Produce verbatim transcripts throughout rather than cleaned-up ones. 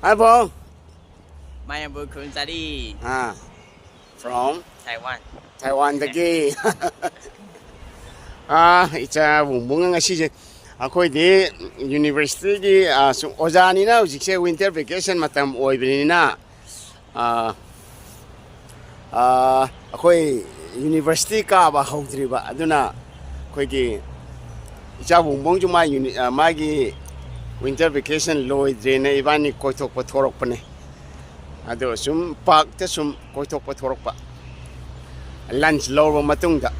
Hi, bro. Mayambui Khurumchari. Ah, from? Taiwan. Taiwan-ꯗꯒꯤ꯫ ꯑꯥ, ꯏꯆꯥ ꯕꯨꯡꯕꯨꯡ ꯉꯁꯤꯁꯦ ꯑꯩꯈꯣꯏꯗꯤ university-ꯒꯤ, ꯑꯥ, ꯁꯨꯝ ꯑꯣꯖꯥꯅꯤꯅ ꯍꯧꯖꯤꯛꯁꯦ winter vacation ꯃꯇꯝ ꯑꯣꯏꯕꯅꯤꯅ, ꯑꯥ, ꯑꯥ, ꯑꯩꯈꯣꯏ university ꯀꯥꯕ ꯍꯧꯗ꯭ꯔꯤꯕ, ꯑꯗꯨꯅ ꯑꯩꯈꯣꯏꯒꯤ ꯏꯆꯥ ꯕꯨꯡꯕꯨꯡꯁꯨ ꯃꯥ uni-, ꯑꯥ, ꯃꯥꯒꯤ winter vacation ꯂꯣꯏꯗ꯭ꯔꯦꯅ ꯏꯕꯥꯅꯤ ꯀꯣꯏꯊꯣꯛꯄ ꯊꯣꯔꯛꯄꯅꯦ꯫ ꯑꯗꯣ ꯁꯨꯝ park-ꯇ ꯁꯨꯝ ꯀꯣꯏꯊꯣꯛꯄ ꯊꯣꯔꯛꯄ, lunch ꯂꯧꯔꯕ ꯃꯇꯨꯡꯗ꯫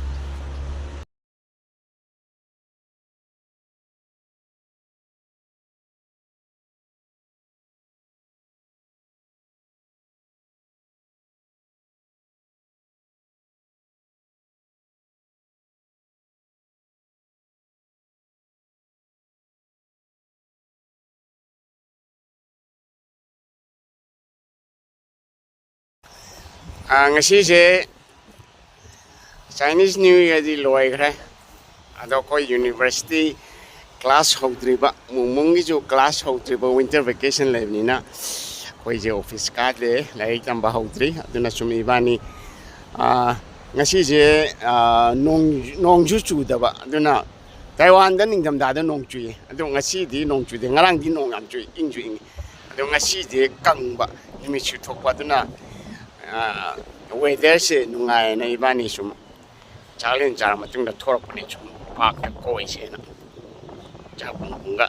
ꯑꯥ, ꯉꯁꯤꯁꯦ Chinese New Year-ꯗꯤ ꯂꯣꯏꯈ꯭ꯔꯦ, ꯑꯗꯣ ꯑꯩꯈꯣꯏ university class ꯍꯧꯗ꯭ꯔꯤꯕ, ꯃꯨꯡꯃꯨꯡꯒꯤꯁꯨ class ꯍꯧꯗ꯭ꯔꯤꯕ, winter vacation ꯂꯩꯕꯅꯤꯅ ꯑꯩꯈꯣꯏꯁꯦ office ꯀꯥꯗ꯭ꯔꯦ, ꯂꯥꯏꯔꯤꯛ ꯇꯝꯕ ꯍꯧꯗ꯭ꯔꯤ꯫ ꯑꯗꯨꯅ ꯁꯨꯝ ꯏꯕꯥꯅꯤ, ꯑꯥ, ꯉꯁꯤꯁꯦ, ꯑꯥ, ꯅꯣꯡ, ꯅꯣꯡꯁꯨ ꯆꯨꯗꯕ, ꯑꯗꯨꯅ ꯇꯥꯏꯋꯥꯟꯗ ꯅꯤꯡꯊꯝꯊꯥꯗ ꯅꯣꯡ ꯆꯨꯏ, ꯑꯗꯣ ꯉꯁꯤꯗꯤ ꯅꯣꯡ ꯆꯨꯗꯦ꯫ ꯉꯔꯥꯡꯗꯤ ꯅꯣꯡ ꯌꯥꯝ ꯆꯨꯏ, ꯏꯪꯁꯨ ꯏꯪꯉꯤ, ꯑꯗꯣ ꯉꯁꯤꯗꯤ ꯀꯪꯕ, ꯅꯨꯃꯤꯠꯁꯨ ꯊꯣꯛꯄ, ꯑꯗꯨꯅ, ꯑꯥ, weather-ꯁꯦ ꯅꯨꯡꯉꯥꯏꯌꯦꯅ ꯏꯕꯥꯅꯤ ꯁꯨꯝ ꯆꯥꯛꯂꯦꯟ ꯆꯥꯔ ꯃꯇꯨꯡꯗ ꯊꯣꯔꯛꯄꯅꯦ, ꯁꯨꯝ park-ꯇ ꯀꯣꯏꯁꯦꯅ꯫ ꯏꯆꯥ ꯕꯨꯡꯕꯨꯡꯒ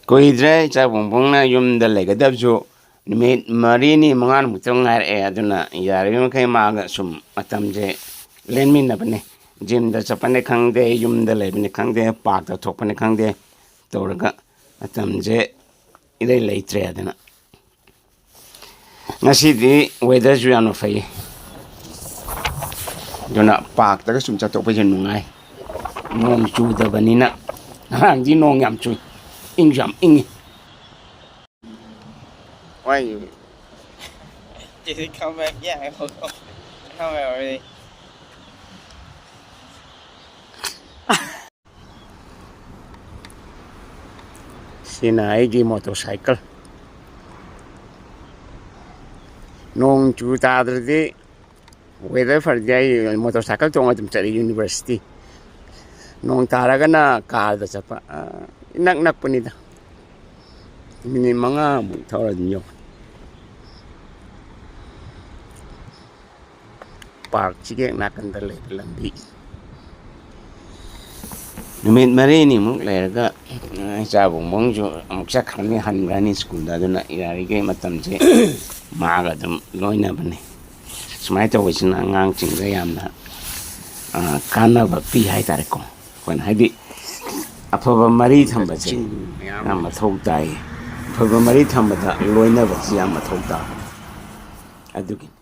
ꯀꯨꯏꯗ꯭ꯔꯦ ꯏꯆꯥ ꯕꯨꯡꯕꯨꯡꯅ ꯌꯨꯝꯗ ꯂꯩꯒꯗꯕꯁꯨ, ꯅꯨꯃꯤꯠ ꯃꯔꯤꯅꯤ ꯃꯉꯥꯅꯤꯃꯨꯛꯇ ꯉꯥꯏꯔꯛꯑꯦ꯫ ꯑꯗꯨꯅ ꯌꯥꯔꯤꯕ ꯃꯈꯩ ꯃꯥꯒ ꯁꯨꯝ ꯃꯇꯝꯁꯦ ꯂꯦꯟꯃꯤꯟꯅꯕꯅꯦ꯫ Gym-ꯗ ꯆꯠꯄꯅꯤ ꯈꯪꯗꯦ, ꯌꯨꯝꯗ ꯂꯩꯕꯅꯤ ꯈꯪꯗꯦ, park-ꯇ ꯊꯣꯛꯄꯅꯤ ꯈꯪꯗꯦ, ꯇꯧꯔꯒ ꯃꯇꯝꯁꯦ ꯏꯔꯩ ꯂꯩꯇ꯭ꯔꯦ꯫ ꯑꯗꯨꯅ ꯉꯁꯤꯗꯤ weather-ꯁꯨ ꯌꯥꯝꯅ ꯐꯩ, ꯑꯗꯨꯅ park-ꯇꯒ ꯁꯨꯝ ꯆꯠꯊꯣꯛꯄꯁꯦ ꯅꯨꯡꯉꯥꯏ, ꯅꯣꯡ ꯆꯨꯗꯕꯅꯤꯅ꯫ ꯉꯔꯥꯡꯗꯤ ꯅꯣꯡ ꯌꯥꯝ ꯆꯨꯏ, ꯏꯪꯁꯨ ꯌꯥꯝ ꯏꯪꯉꯤ꯫ Why you? Did it come back? Yeah, I come back already. ꯁꯤꯅ ꯑꯩꯒꯤ ꯃꯣꯇꯣꯔ ꯁꯥꯏꯀꯜ꯫ ꯅꯣꯡ ꯆꯨ ꯇꯥꯗ꯭ꯔꯗꯤ, ꯋꯦꯗꯔ ꯐꯔꯗꯤ ꯑꯩ ꯃꯣꯇꯣꯔ ꯁꯥꯏꯀꯜ ꯇꯣꯡꯉ ꯑꯗꯨꯝ ꯆꯠꯂꯤ ꯌꯨꯅꯤꯚꯔꯁꯤꯇꯤ꯫ ꯅꯣꯡ ꯇꯥꯔꯒꯅ ꯀꯥꯔꯗ ꯆꯠꯄ꯫ ꯑ, ꯏꯅꯛ ꯅꯛꯄꯅꯤꯗ꯫ ꯃꯤꯅꯤꯠ ꯃꯉꯥꯃꯨꯛ ꯊꯧꯔ ꯑꯗꯨꯝ ꯌꯧ꯫ ꯄꯥꯔꯛꯁꯤꯒꯤ ꯍꯦꯛ ꯅꯥꯀꯟꯗ ꯂꯩꯕ ꯂꯝꯕꯤ꯫ ꯅꯨꯃꯤꯠ ꯃꯔꯤꯅꯤꯃꯨꯛ ꯂꯩꯔꯒ, ꯑ, ꯏꯆꯥ ꯕꯨꯡꯕꯨꯡꯁꯨ ꯑꯃꯨꯛ ꯆꯠꯈ꯭ꯔꯅꯤ, ꯍꯟꯈ꯭ꯔꯅꯤ ꯁ꯭ꯀꯨꯜꯗ꯫ ꯑꯗꯨꯅ ꯌꯥꯔꯤꯈꯩ ꯃꯇꯝꯁꯦ ꯃꯥꯒ ꯑꯗꯨꯝ ꯂꯣꯏꯅꯕꯅꯤ꯫ ꯁꯨꯃꯥꯏꯅ ꯇꯧꯕꯁꯤꯅ ꯑꯉꯥꯡꯁꯤꯡꯗ ꯌꯥꯝꯅ, ꯑ, ꯀꯥꯟꯅꯕ ꯄꯤ ꯍꯥꯏꯇꯥꯔꯦꯀꯣ꯫ ꯑꯩꯈꯣꯏꯅ ꯍꯥꯏꯗꯤ ꯑꯐꯕ ꯃꯔꯤ ꯊꯝꯕꯁꯦ ꯌꯥꯝ ꯃꯊꯧ ꯇꯥꯏ꯫ ꯑꯐꯕ ꯃꯔꯤ ꯊꯝꯕꯗ ꯂꯣꯏꯅꯕꯁꯤ ꯌꯥꯝ ꯃꯊꯧ ꯇꯥꯕꯅꯤ꯫ ꯑꯗꯨꯒꯤꯅꯤ꯫